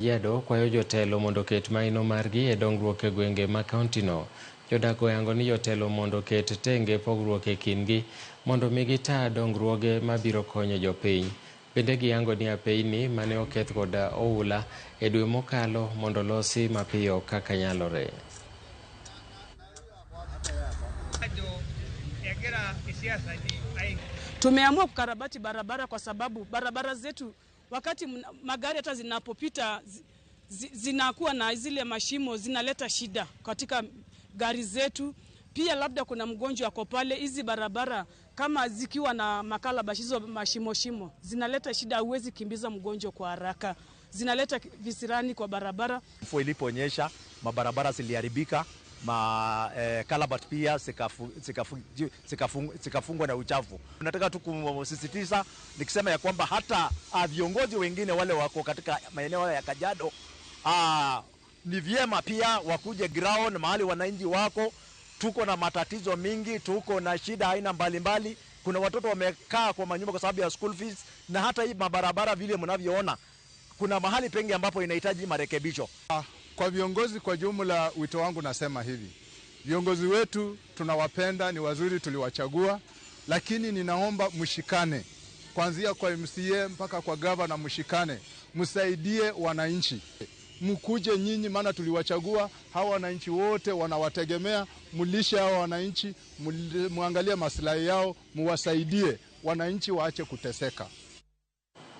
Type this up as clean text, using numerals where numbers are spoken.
Kajiado kwayo jotelo mondo oket maino margi e dongruok e gwenge ma kaontino. Jodak oyango ni jotelo mondo oket tenge pogruok e kindgi mondo mi gitaa dongruoge mabiro konyo jopiny. Bende giyango ni apeyni mane oketh kod oula e dwe mokalo mondo olosi mapiyo kaka nyalore. Tumeamua kukarabati barabara kwa sababu barabara zetu wakati magari hata zinapopita zinakuwa na zile mashimo, zinaleta shida katika gari zetu. Pia labda kuna mgonjwa ako pale, hizi barabara kama zikiwa na makalabashi hizo mashimo shimo zinaleta shida, huwezi kimbiza mgonjwa kwa haraka, zinaleta visirani kwa barabara. Mvua iliponyesha mabarabara ziliharibika, kalabat pia zikafungwa na uchafu. Nataka tu kusisitiza nikisema ya kwamba hata viongozi wengine wale wako katika maeneo ya Kajiado, ni vyema pia wakuje ground mahali wananchi wako. Tuko na matatizo mingi, tuko na shida aina mbalimbali. Kuna watoto wamekaa kwa manyumba kwa sababu ya school fees, na hata hii mabarabara vile mnavyoona kuna mahali pengi ambapo inahitaji marekebisho. Kwa viongozi kwa jumla, wito wangu nasema hivi: viongozi wetu tunawapenda, ni wazuri, tuliwachagua, lakini ninaomba mshikane, kuanzia kwa MCA mpaka kwa gavana, mshikane, msaidie wananchi. Mkuje nyinyi, maana tuliwachagua. Hawa wananchi wote wanawategemea, mlishe hawa wananchi, muangalie maslahi yao, muwasaidie wananchi waache kuteseka.